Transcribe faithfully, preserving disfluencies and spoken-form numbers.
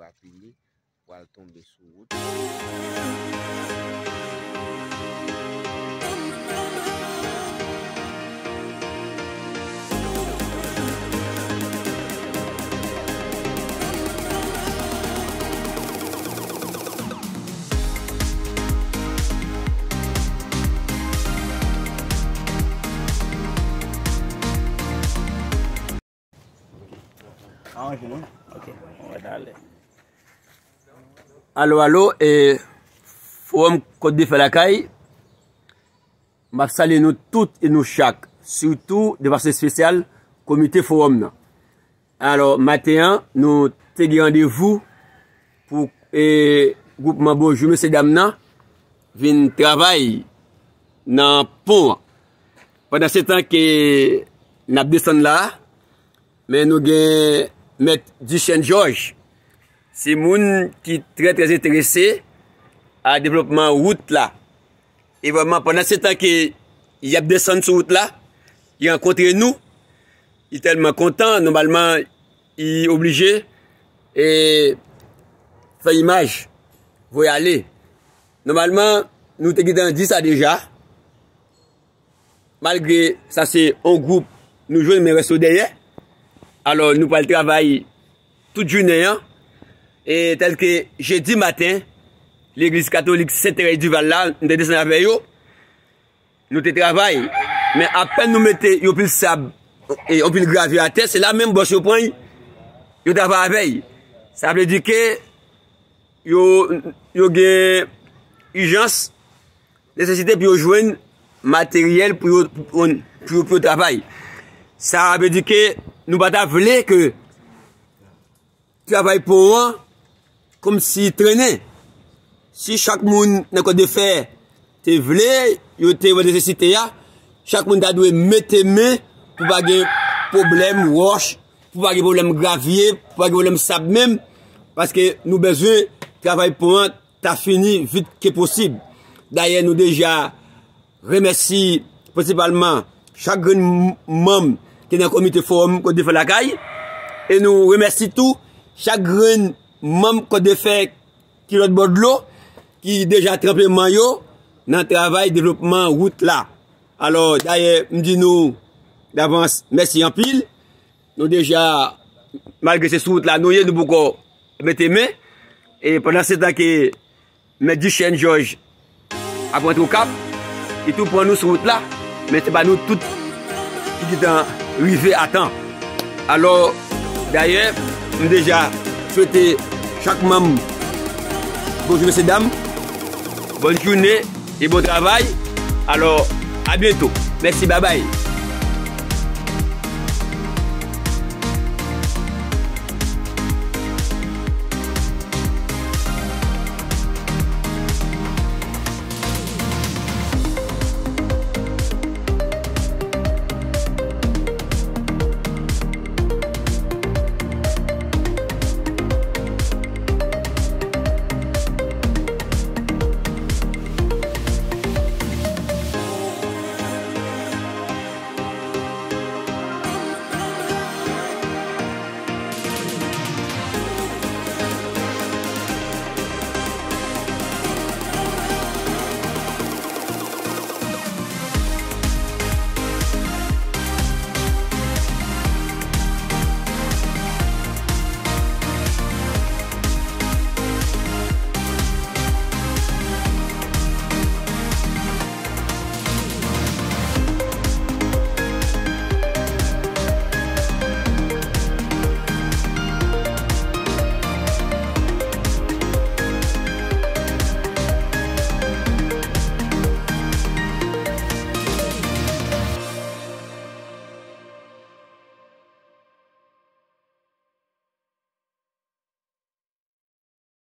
Papilye, pral tonbe sou wout. Aranje nou. Ok, on va aller. Alo, alo, e, Fowòm Kòdefè Lakay, m ap salye nou tout e nou chak, sitou de fason espesyal, komite fowòm nan. Alò, maten an, nou te gen randevou pou, e, gwoupman Bonjou Mesye Dam nan vin travay nan pon an. Pandan se tan ke n ap desann la a, men nou gen Mèt Duchesne Georges, se moun ki trè, trè enterese a devlopman wout la. E vrèman, pandan se tan ke y ap desann sou wout la, li rankontre nou, li tèlman kontan, nòmalman, li oblije, e, fè imaj, voye ale. Nòmalman, nou te gentan di sa deja. Malgre sa se yon gwoup nou jwenn, men rès yo dèyè. Alò, nou pral travay tout jounen an. E tèlke jedi maten, legliz katolik Sen Terèz Dival la, nou te desann avè yo. Nou te travay. Men apèn nou mete yon pil sab e yon pil gravye atè, se la menm bòs yo pran l, yo travay avè l. Sa vle di ke yo, yo gen ijans, nesesite pou yo jwenn materyèl pou yo, pou, pou yo, pou yo travay. Sa vle di ke nou pa ta vle ke travay pon an kòmsi trennen. Si chak moun nan Kòdefè te vle, yo te wè nesesite a, chak moun ta dwe mete men pou pa gen pwoblèm wòch, pou pa gen pwoblèm gravye, pou pa gen pwoblèm sab menm, paske nou bezwen travay pon an ta fini vit ke posib. Dayè, nou deja remèsi prensipalman chak grenn m-, manm ki nan komite Fowòm Kòdefè Lakay, e nou remèsi tou chak grenn manm Kòdefè ki lòt bò dlo, ki deja tranpe man yo nan travay devlopman wout la. Alò, dayè, m di nou davans, mèsi anpil. Nou deja, malgre se sou wout la nou ye, nou poko mete men. E pandan se tan ke Mèt Duchesne Georges ap rantre Okap, li tou pran nou sou wout la, men se pa nou tout ki gentan rive a tan. Alò, dayè, m deja swete chak manm bonjou, mesye dam, bòn jounen e bon travay. Alò, a byento. Mèsi, babay.